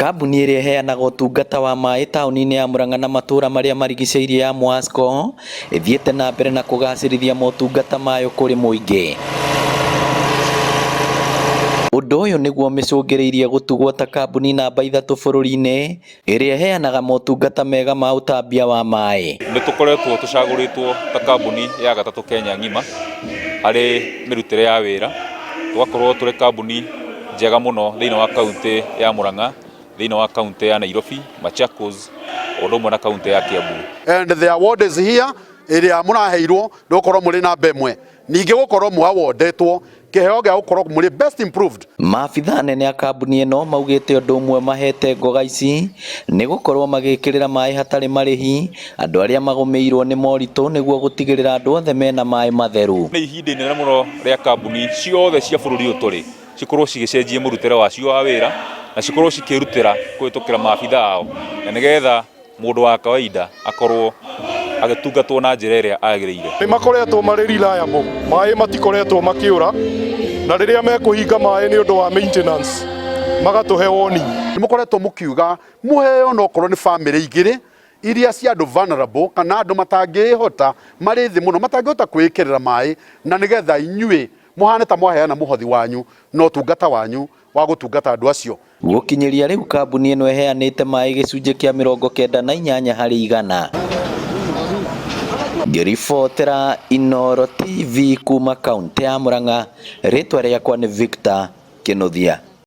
Kambuni ĩrĩa ĩheanaga ũtungata wa maĩ taũni-inĩ ya Murang'a na matũra marĩa marigicĩirie ya Mwasco ĩthiĩte na mbere na kũgacĩrithia motungata mayo kũrĩ mũingĩ. Ũndũ ũyũ nĩguo ũmĩcũngĩrĩirie gũtugwo ta kambuni namba ithatũ bũrũri-inĩ ĩrĩa ĩheanaga motungata mega ma ũtambia wa maĩ. Nĩ tũkoretwo tũcagũrĩtwo ta kambuni ya gatatũ Kenya ng'ima harĩ mĩrutĩre ya wĩra, tũgakorwo tũrĩ kambuni njega mũno thĩinĩ wa kauntĩ ya Murang'a, thĩinĩ wa kauntĩ ya Nairobi, Machakos, o ũndũ ũmwe na kauntĩ ya Kiambu. And the award is here ĩrĩa mũraheirwo nĩ gũkorwo mũrĩ namba ĩmwe, ningĩ gũkorwo mũ awardetwo kĩheo gĩa gũkorwo mũrĩ best improved. Maabitha anene a kambuni ĩno maugĩte ũndũ ũmwe mahete ngoga ici nĩ gũkorwo magĩkĩrĩra maĩ hatarĩ marĩhi andũ arĩa magũmĩirwo nĩ moritũ nĩguo gũtigĩrĩra andũ othe mena maĩ matheru. Nĩ ihinda inene mũno rĩa kambuni ciothe cia bũrũri ũyũ tũrĩ cikorwo cigĩcenjia mũrutĩre wacio wa wĩra na cikorwo cikĩrutĩra kũhĩtũkĩra maabitha ao na nĩgetha mũndũ wa kawaida akorwo agĩtungatwo na njĩra ĩrĩa agĩrĩire. Nĩ makoretwo marĩ reliable, maĩ matikoretwo makĩũra, na rĩrĩa mekũhinga maĩ nĩ ũndũ wa maintenance magatũhe warning. Nĩ mũkoretwo mũkiuga mũheo no korwo nĩ bamĩrĩ igĩrĩ iria cia andũ vulnerable kana andũ matangĩĩhota marĩ thĩ mũno matangĩhota kwĩĩkĩrĩra maĩ, na nĩgetha inyuĩ mũhane ta mwaheana mũhothi wanyu na ũtungata wanyu wa gũtungata andũ acio. Gũkinyĩria rĩu kambuni ĩno ĩheanĩte maĩ gĩcunjĩ kĩa 98%. Ngĩribotera Inooro TV kuma kaũntĩ ya Murang'a, rĩtwa rĩakwa nĩ Victor Kĩnuthia.